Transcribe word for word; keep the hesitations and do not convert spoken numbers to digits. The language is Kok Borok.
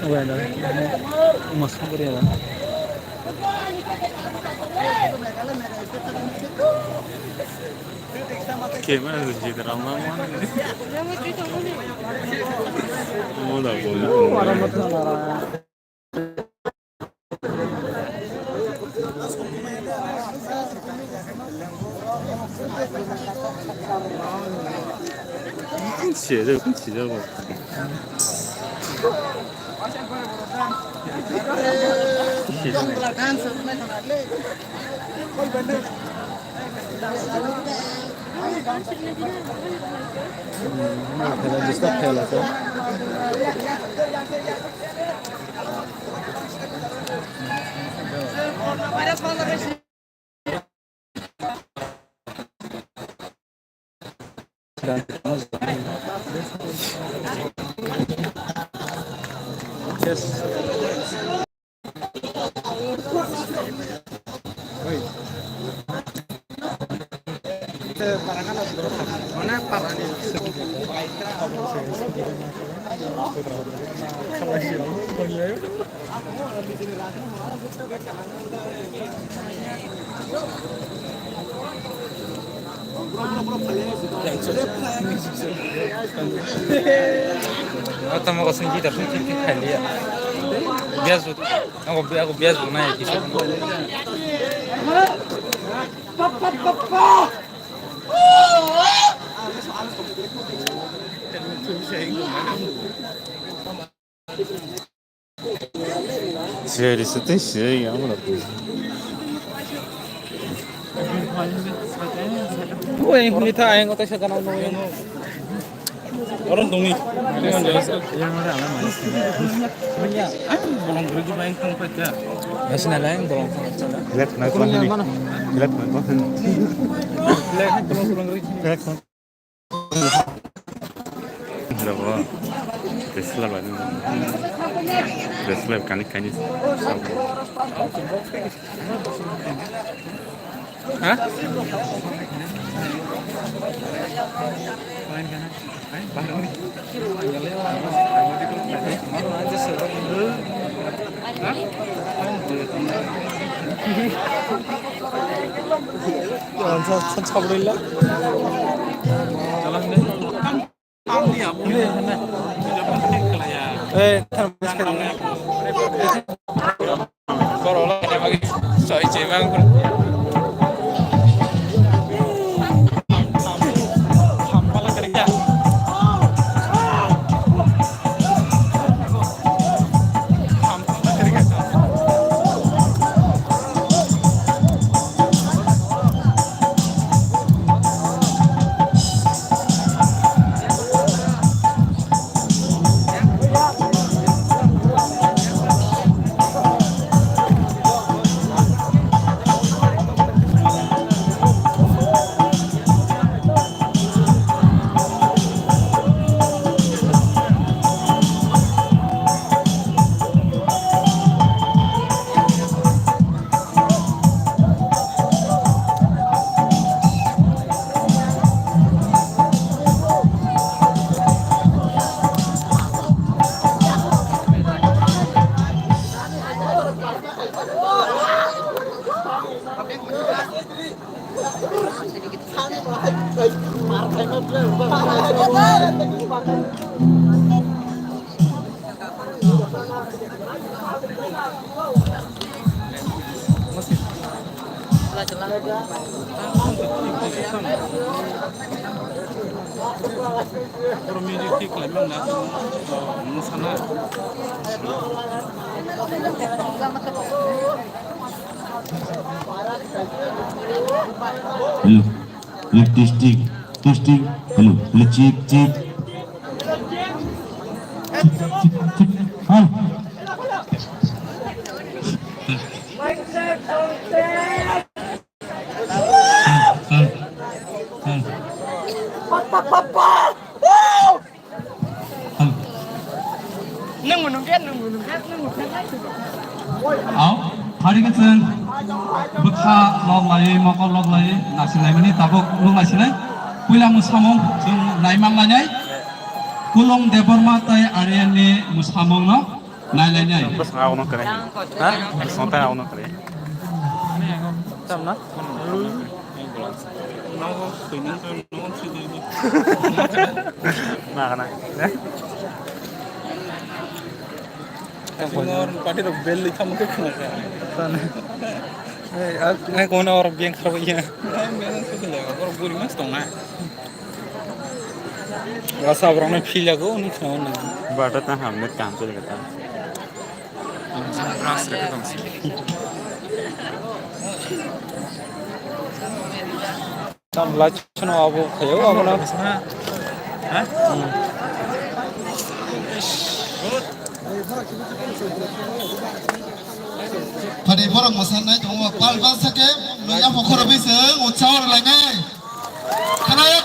Camera jit ramang. Moda ko. Kunchi jago, kunchi jago. Tamo kosong jita song tik tik khai liya. Bias bu, aku bi-, aku bias bu nai kisa. Seri sete seri yang mana? Woi, ini tak yang kota sekarang nunggu. Orang tunggu. National line bolong. Left na kau ni. Left na kau. Left na. Hello. Tesla ba. Tesla kani kani. Ha? Hello. Hello, testing, testing. Hello, hello, check, check. Check, check, check. Hello. Hello. Hello. Ang hari khe chwng bwkha lok laiwi, mokol lok laiwi nasinai mani tabuk nuk naisinai. Puila mwsamung chwng naiman lainai. Kulung Debbarma tei Aryan ni mwsamung no. Nai, nai, nai. Bwswng auno kwrwi. Ha? Bwswng tei auno kwrwi. Tamna? Nagana. Party rok bel li thamo khe khna kha. Tane. Ei, ak-, ai kono orok beng kharwi ya. Ai, beng kharwi ya. Orok buri mas tong na. Rasa borok no philago, ni khna na. Bata ta hamne kam choli kata. Ras reka tong si. Tam lachno abo khayo, abo na. Phani borok mwsanai tongo, pal pal sake, mui yapho khoro bising, utsaho rwlainai. Khana ya